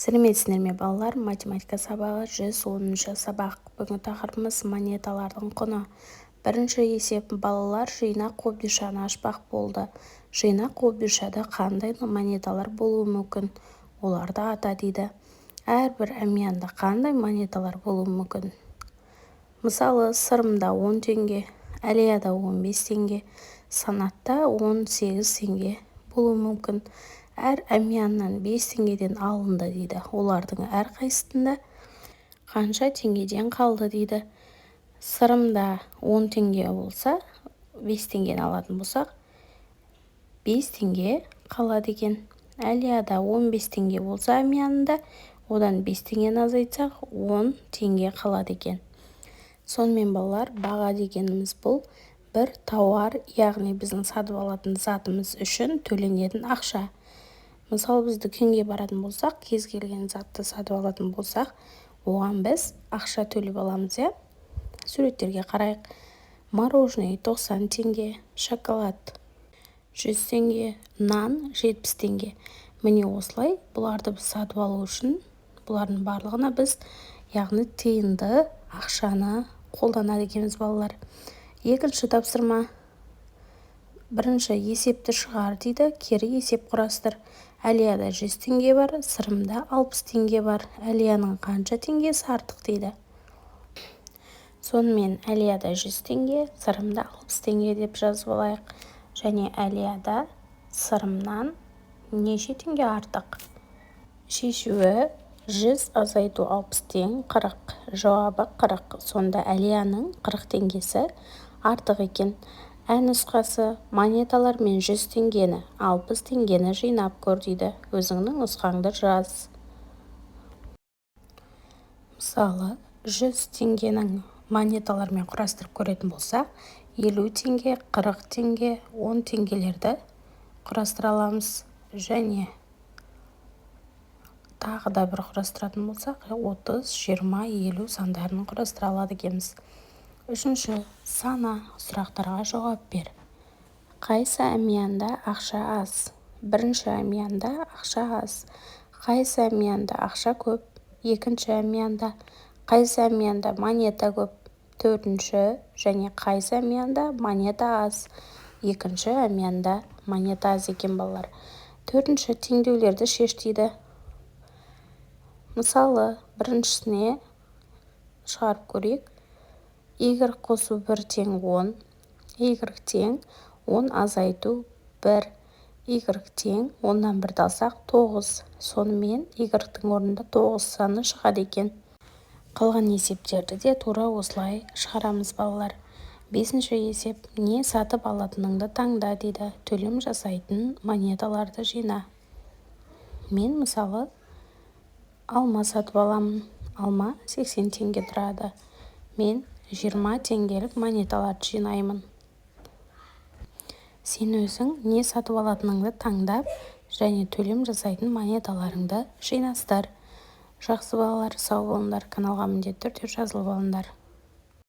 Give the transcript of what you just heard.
Сәлеметсіздер ме, балалар! Математика сабағы, 110-сабақ. Бүгінгі тақырыбымыз: монеталардың құны. Бірінші есеп. Балалар жинақ қобдишаны ашпақ болды. Жинақ қобдишада қандай монеталар болуы мүмкін? Оларды ата дейді. Әрбір әмиянда қандай монеталар болуы мүмкін? Мысалы, Сырымда 10 теңге, Әлияда 15 теңге, Санатта 18 теңге болуы мүмкін. Әр әмияннан 5 теңгеден алынды дейді. Олардың әрқайсысында қанша теңгеден қалды дейді. Сырымда 10 теңге болса, 5 теңгені алатын болсақ, 5 теңге қалады екен. Әлияда 15 теңге болса әмиянында, одан 5 теңгені азайтсақ, 10 теңге қалады екен. Сонымен, балалар, баға дегеніміз бұл бір тауар, яғни біздің сатып алатын затымыз үшін төленетін ақша. Мысалы, біз дүкенге баратын болсақ, кез келген затты сатып алатын болсақ, оған біз ақша төлеп аламыз, иә. Суреттерге қарайық. Мороженое 90 теңге, шоколад 100 теңге, нан 70 теңге. Міне, осылай бұларды біз сатып алу үшін бұлардың барлығына біз, яғни тиынды ақшаны қолданады екенбіз, балалар. Екінші тапсырма. Бірінші есепті шығар дейді, кері есеп құрастыр. Әлияда 100 теңге бар, Сырымда 60 теңге бар. Әлияның қанша теңгесі артық дейді. Сонымен, Әлияда 100 теңге, Сырымда 60 теңге деп жазып алайық. Және Әлияда Сырымнан неше теңге артық? Шешуі: 100 азайту 60 тең 40. Жауабы 40. Сонда Әлияның 40 теңгесі артық екен. Ә нұсқасы: монеталармен 100 теңгені, 60 теңгені жинап көр дейді. Өзіңнің нұсқаңды жаз. Мысалы, 100 теңгенің монеталармен құрастырып көретін болсақ, 50 теңге, 40 теңге, 10 теңгелерді құрастыра аламыз. Және тағы да бір құрастыратын болсақ, 30, 20, 50 сандарын құрастыра алады екенбіз. Үшінші, сана. Сұрақтарға жауап бер. Қайсы әмиянда ақша аз? Бірінші әмиянда ақша аз. Қайсы әмиянда ақша көп? Екінші әмиянда. Қайсы әмиянда монета көп? Төртінші. Және қайсы әмиянда монета аз? Екінші әмиянда монета аз екен, балалар. Төртінші, теңдеулерді шеш дейді. Мысалы, біріншісіне шығарып көрейік: y қосу 1 тең 10, y тең 10 азайту 1, y тең 10-нан 1-ді алсақ, 9. Сонымен, y-тің орнында 9 саны шығады екен. Қалған есептерді де тура осылай шығарамыз, балалар. Бесінші есеп. Не сатып алатыныңды таңда дейді. Төлем жасайтын монеталарды жина. Мен, мысалы, алма сатып аламын. Алма 80 теңге тұрады. Мен 20 теңгелік монеталарды жинаймын. Сен өзің не сатып алатыныңды таңдап және төлем жасайтын монеталарыңды жинастыр. Жақсы, балалар, сау болыңдар. Каналға міндетті түрде жазылып алыңдар.